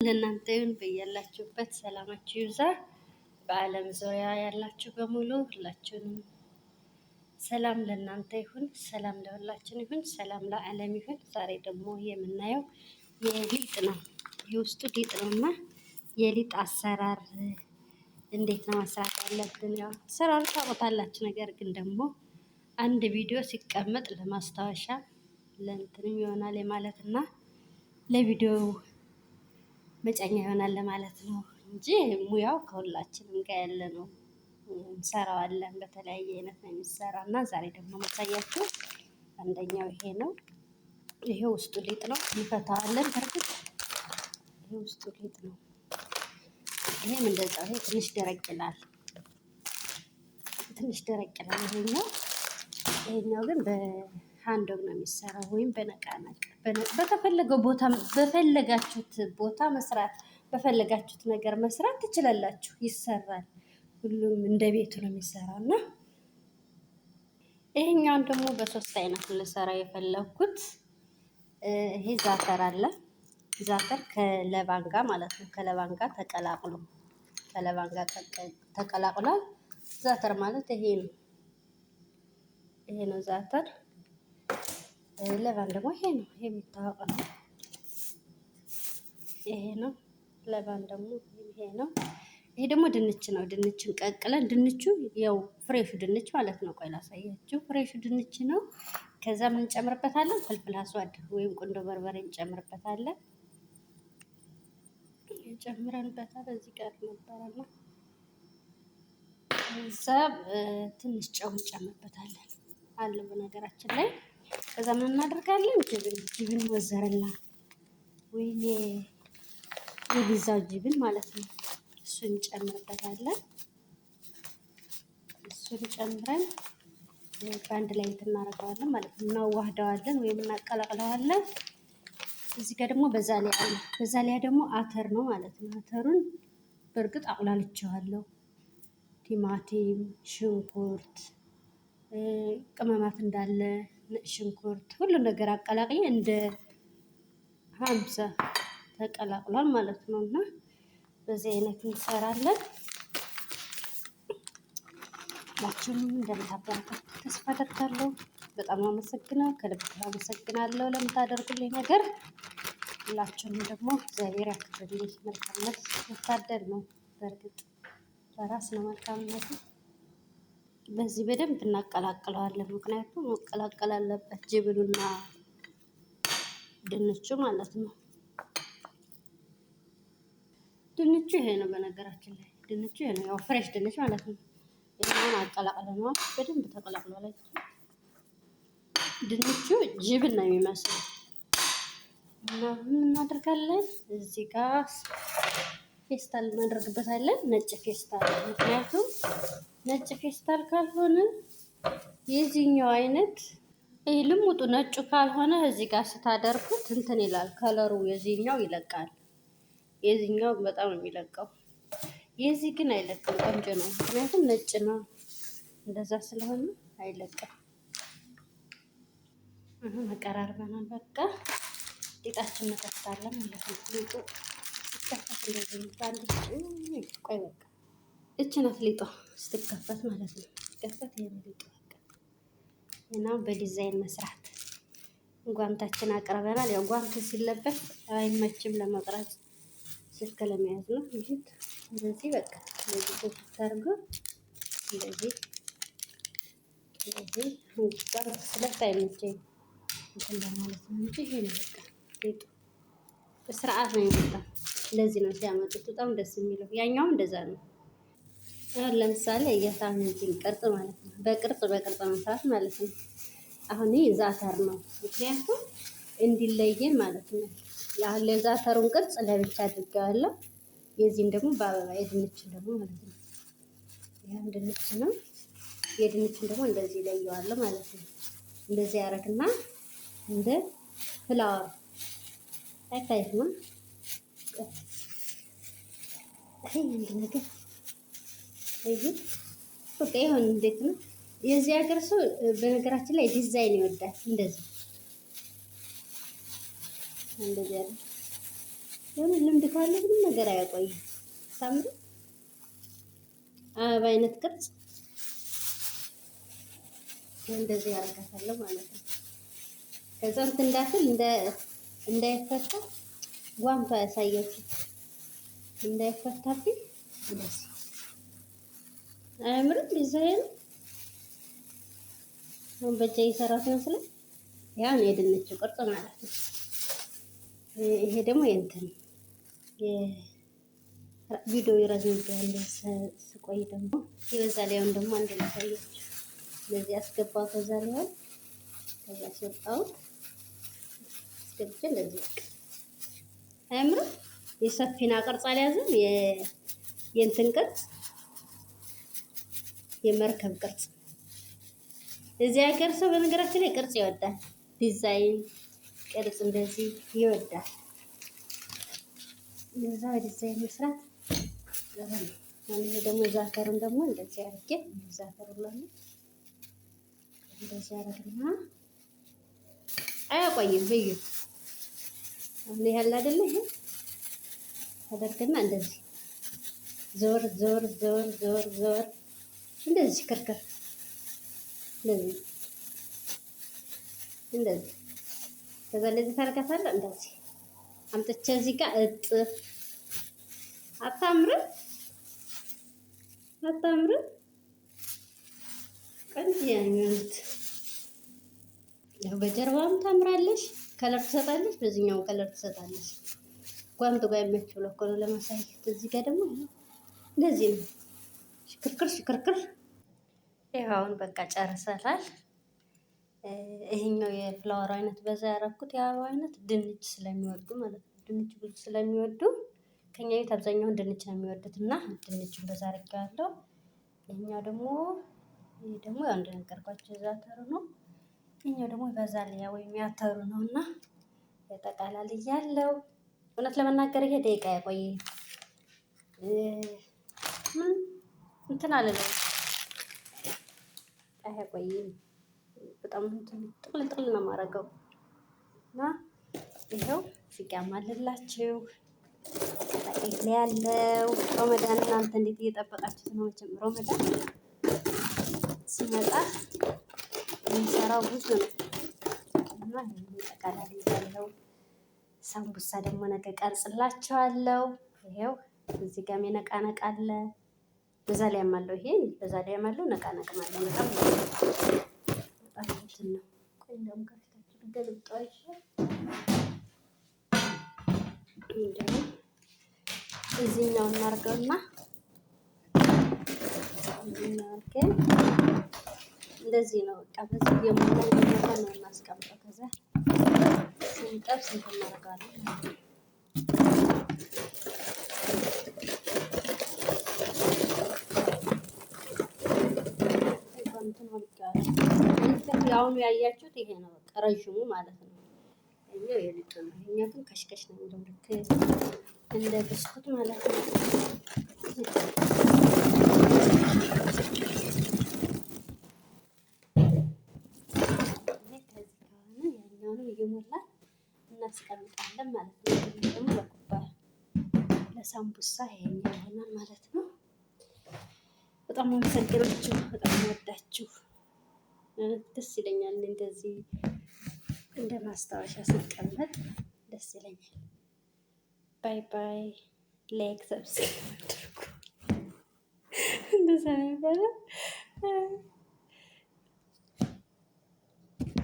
ለእናንተ ይሁን። በያላችሁበት ሰላማችሁ ይብዛ። በዓለም ዙሪያ ያላችሁ በሙሉ ሁላችሁንም ሰላም ለእናንተ ይሁን፣ ሰላም ለሁላችን ይሁን፣ ሰላም ለዓለም ይሁን። ዛሬ ደግሞ የምናየው የሊጥ ነው። የውስጡ ሊጥ ነው እና የሊጥ አሰራር እንዴት ነው መስራት ያለብን? ያው አሰራሩ ታውቁታላችሁ። ነገር ግን ደግሞ አንድ ቪዲዮ ሲቀመጥ ለማስታወሻ ለእንትንም ይሆናል ማለት እና ለቪዲዮ መጫኛ ይሆናል ለማለት ነው እንጂ ሙያው ከሁላችንም ጋር ያለ ነው። እንሰራዋለን። በተለያየ አይነት ነው የሚሰራ እና ዛሬ ደግሞ ማሳያችሁ አንደኛው ይሄ ነው። ይሄ ውስጡ ሊጥ ነው፣ እንፈታዋለን። በርግጥ ይሄ ውስጡ ሊጥ ነው። ይሄም እንደዛው፣ ይሄ ትንሽ ደረቅ ይላል፣ ትንሽ ደረቅ ይላል ይሄኛው። ይሄኛው ግን በሃንዶግ ነው የሚሰራው ወይም በነቃነቅ በተፈለገው ቦታ በፈለጋችሁት ቦታ መስራት በፈለጋችሁት ነገር መስራት ትችላላችሁ። ይሰራል። ሁሉም እንደ ቤቱ ነው የሚሰራው እና ይሄኛውን ደግሞ በሶስት አይነት ልሰራ የፈለኩት ይሄ زعتر አለ። زعتر ከ لبن ጋር ማለት ነው። ከ لبن ጋር ተቀላቅሎ ከ لبن ጋር ተቀላቅሏል። زعتر ማለት ይሄ ነው። ይሄ ነው زعتر። لبن ደግሞ ይሄ ነው። ይሄ የሚታወቅ ነው። ይሄ ነው لبن ደግሞ ይሄ ነው። ይሄ ደግሞ ድንች ነው። ድንችን ቀቅለን ድንቹ ያው fresh ኡ ድንች ማለት ነው። ቆይ ላሳያችሁ። fresh ኡ ድንች ነው። ከዛ ምን እንጨምርበታለን? فلفل أسود ወይም ቁንዶ በርበሬ እንጨምርበታለን። ጨምረንበታል። እዚህ ጋር ነበረና ከዛ ትንሽ ጨው እንጨምርበታለን አለ በነገራችን ላይ። ከዛ ምን እናደርጋለን? جبن جبن موزاريلا ወይ የፒዛው جبن ማለት ነው። እሱን እንጨምርበታለን። እሱን ጨምረን በአንድ ላይ እንትን እናደርገዋለን ማለት ነው። እናዋህደዋለን ወይም እናቀላቅለዋለን። እዚህ ጋር ደግሞ በዛሊያ አለ። በዛሊያ ደግሞ አተር ነው ማለት ነው። አተሩን በእርግጥ አቁላልቼዋለሁ። ቲማቲም፣ ሽንኩርት፣ ቅመማት እንዳለ ሽንኩርት፣ ሁሉ ነገር አቀላቅዬ እንደ ሀምሳ ተቀላቅሏል ማለት ነው። እና በዚህ አይነት እንሰራለን። ሁላችሁንም እንደምታበረታቱ ተስፋ አደርጋለሁ። በጣም አመሰግናለሁ፣ ከልብ አመሰግናለሁ ለምታደርጉልኝ ነገር። ሁላችሁንም ደግሞ እግዚአብሔር ያክብርልኝ። መልካምነት መታደል ነው። በእርግጥ በራስ ነው መልካምነቱ። በዚህ በደንብ እናቀላቅለዋለን። ምክንያቱም መቀላቀል አለበት ጅብኑና ድንቹ ማለት ነው። ድንቹ ይሄ ነው። በነገራችን ላይ ድንቹ ይሄ ነው፣ ያው fresh ድንች ማለት ነው። ይሄን አቀላቅለነዋል፣ በደንብ ተቀላቅሏል። ድንቹ جبن ነው የሚመስለው እና ምን እናደርጋለን እዚህ ጋር ፌስታል እናደርግበታለን፣ ነጭ ፌስታል። ምክንያቱም ነጭ ፌስታል ካልሆነ የዚህኛው አይነት ይህ ልሙጡ ነጩ ካልሆነ እዚህ ጋር ስታደርጉት እንትን ይላል፣ color ኡ የዚህኛው ይለቃል። የዚህኛው በጣም ነው የሚለቀው፣ የዚህ ግን አይለቅም። ቆንጆ ነው፣ ምክንያቱም ነጭ ነው። እንደዛ ስለሆነ አይለቅም። አሁን አቀራርበናል። በቃ ሊጣችን እንከፍታለን ማለት ነው። ሊጡ ሲከፈት እንደዚህ በአንድ ቆይ በቃ እች ናት ሊጧ ስትከፈት ማለት ነው። ስትከፈት ይሄ ነው ሊጡ። በቃ እና በዲዛይን መስራት ጓንታችን አቅርበናል። ያው ጓንት ሲለበስ አይመችም ለመቅረጽ ስልክ ለመያዝ ነው። ይሄት እንደዚህ በቃ እንደዚህ ታርጎ እንደዚህ እንደዚህ ጓንት ስለብስ አይመቸኝም እንትን ለማለት ነው እንጂ ይሄ ነው በቃ ሊጡ በስርዓት ነው የመጣው። እንደዚህ ነው ሲያመጡት በጣም ደስ የሚለው። ያኛውም እንደዛ ነው። አሁን ለምሳሌ የታንጂን ቅርጽ ማለት ነው። በቅርጽ በቅርጽ መስራት ማለት ነው። አሁን ይሄ زعتر ነው፣ ምክንያቱም እንዲለየን ማለት ነው። አሁን ለ زعتر ኡን ቅርጽ ለብቻ አድርጌዋለሁ። የዚህን ደግሞ በአበባ የድንችን ደግሞ ማለት ነው። ይሄም ድንች ነው። የድንችን ደግሞ እንደዚህ ለየዋለሁ ማለት ነው። እንደዚህ ያደርግና እንደ flower አይታይም። ይሄ አንድ ነገር ይሄ በቃ ይሁን። እንዴት ነው የዚህ ሀገር ሰው በነገራችን ላይ ዲዛይን ይወዳል። እንደዚህ እንደዚህ ያለ የሆነ ልምድ ካለ ምንም ነገር አያቆይም። ሳምሪ አበባ አይነት ቅርጽ እንደዚህ ያደርጋታለሁ ማለት ነው። ከዛ እንትን እንዳትል እንዳይፈታ ጓንቷ ያሳያችሁ እንዳይፈታብኝ እንደዚህ አያምርም? ዲዛይኑ አሁን በእጄ እየሰራሁት ይመስላል። ያ ነው የድንቹ ቅርጽ ማለት ነው። ይሄ ደግሞ የእንትን ቪዲዮ ይረዝምብኛል ስቆይ ደግሞ ይበዛል። ያውን ደግሞ አንድ ላሳያችሁ። እንደዚህ አስገባው ከዛ ሊሆን ከዛ አስወጣሁት አስገብቼ እንደዚህ በቃ አያምርም? የሰፊና ቅርጽ አልያዘም። የእንትን ቅርጽ የመርከብ ቅርጽ። እዚህ ሀገር ሰው በነገራችን ላይ ቅርጽ ይወዳል። ዲዛይን ቅርጽ እንደዚህ ይወዳል። እዛ ዲዛይን መስራት ጥሩ ነው። ይሄ ደግሞ ዛፈሩን ደግሞ እንደዚህ አድርጌ ዛፈሩን ለምን እንደዚህ አደረግና አያቆይም። እዩ አሁን ይሄ አለ አይደለ? ይሄ አደርግና እንደዚህ ዞር ዞር ዞር ዞር ዞር እንደዚህ ክርክር እንደዚህ እንደዚህ ከዛ እንደዚህ ታደርጋታለህ። እንደዚህ አምጥቼ እዚህ ጋር እጥፍ። አታምርም? አታምርም? ቆንጆ ነው የሚሆኑት። ያው በጀርባውም ታምራለች፣ color ትሰጣለች፣ በዚህኛውም color ትሰጣለች። ጓንቱ ጋር የሚያች ብሎ እኮ ነው ለማሳየት። እዚህ ጋር ደግሞ እንደዚህ ነው ሽክርክር ሽክርክር። ይኸው አሁን በቃ ጨርሰናል። ይሄኛው የ flower አይነት በዛ ያደረኩት የአበባ አይነት ድንች ስለሚወዱ ማለት ነው። ድንች ብዙ ስለሚወዱ ከኛ ቤት አብዛኛውን ድንች ነው የሚወዱት እና ድንቹን በዛ አድርጌዋለሁ። ይሄኛው ደግሞ ይሄ ደግሞ ያው እንደነገርኳችሁ የዛተሩ ነው። ይሄኛው ደግሞ በዛሊያ ወይም ያተሩ ነው እና ያጠቃላል እያለው እውነት ለመናገር ይሄ ደቂቃ ያቆየ ምን እንትን አልለውም፣ አያቆይም። በጣም እንትን ጥቅልል ጥቅልል ነው የማደርገው እና ይኸው እዚህ አለላችሁ ጠቅልል ያለው ሮመዳን እናንተ እንዴት እየጠበቃችሁት ነው? መቼም ሮመዳን ሲመጣ የሚሰራው ብዙ ነው እና ይሄን ጠቃላይ ያለው ሳምቡሳ ደግሞ ነገ ቀርጽላችኋለሁ። ይሄው እዚህ ጋርም የነቃነቅ አለ፣ በዛ ላይም አለው። ይሄ በዛ ላይም አለው፣ ነቃነቅም አለው። በጣም በጣም እንትን ነው። ቆይ እንደውም ከፊታችሁ ልገልብጠው አይሻልም? እንደውም እዚህኛው እናድርገውና እዚህኛው አድርገን እንደዚህ ነው በቃ። በዚህ እየሞላ እየሞላ ነው እናስቀምጠው። ከዛ ስንጠብስ እንትን እናደርገዋለን ማለት ነው። አሁኑ ያያችሁት ይሄ ነው በቃ ረዥሙ ማለት ነው። ይሄኛው የልጡ ነው። ይሄኛው ግን ከሽከሽ ነው የሚለው ልክ እንደ ብስኩት ማለት ነው። ከዚህ ከሆነ ያኛውንም እየሞላ እናስቀምጣለን ማለት ነው። ይሄ ደግሞ ለኩባ ለሳምቡሳ ይሄኛው ይሆናል ማለት ነው። በጣም አመሰግናችሁ፣ በጣም ወዳችሁ ደስ ይለኛል። እንደዚህ እንደ ማስታወሻ ስቀመጥ ደስ ይለኛል። Bye bye። Like subscribe አድርጉ። እንደዛ ነው የሚባለው።